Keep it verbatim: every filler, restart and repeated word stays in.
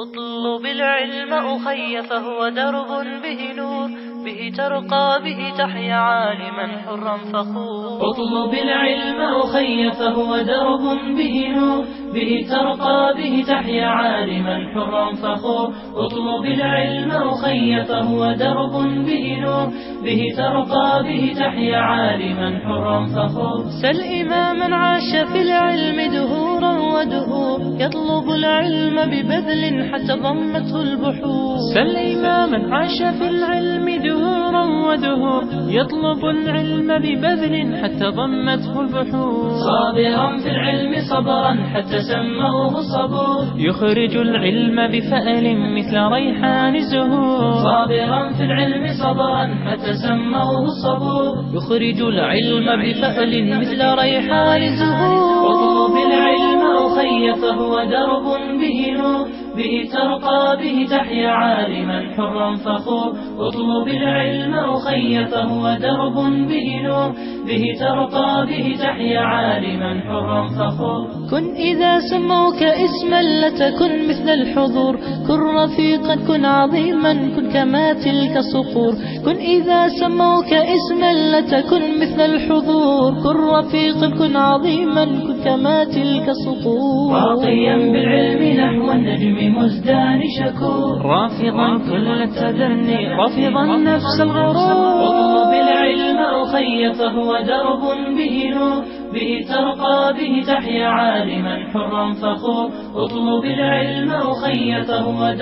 اطلب العلم أخي فهو درب به نور، به ترقى به تحيا عالما حرا فخور. اطلب العلم أخي فهو درب به نور، به ترقى به تحيا عالما حرا فخور. اطلب العلم أخي فهو درب به نور، به ترقى به تحيا عالما حرا فخور. سل إماما عاش في العلم دهورا ودهور، يطلب العلم ببذل حتى ضمته البحور. سل إماما عاش في العلم دهورا ودهور، يطلب العلم ببذل حتى ضمته البحور. صابرا في العلم صبرا حتى سموه الصبور. يخرج العلم بفأل مثل ريحان الزهور. صابرا في العلم صبرا حتى سموه الصبور. يخرج العلم بفأل مثل ريحان الزهور. اطلب العلم أخي فهو درب به نور، به ترقى به تحيا عالما حرا فخور. اطلب العلم أخي فهو درب به نور، به ترقى به تحيا عالما حرا فخور. كن إذا سموك اسما لتكن مثل الحضور، كن رفيقا كن عظيما كن كما تلك الصقور. كن إذا سموك اسما لتكن مثل الحضور، كن رفيقا كن عظيما كن كما تلك الصقور. راقيا بالعلم نحو النجم مزدان شكور. رافضا كل التدني رافضا نفس الغرور. اطلب العلم أخي فهو درب به نور، به ترقى به تحيا عالما حرا فخور. اطلب العلم أخي فهو درب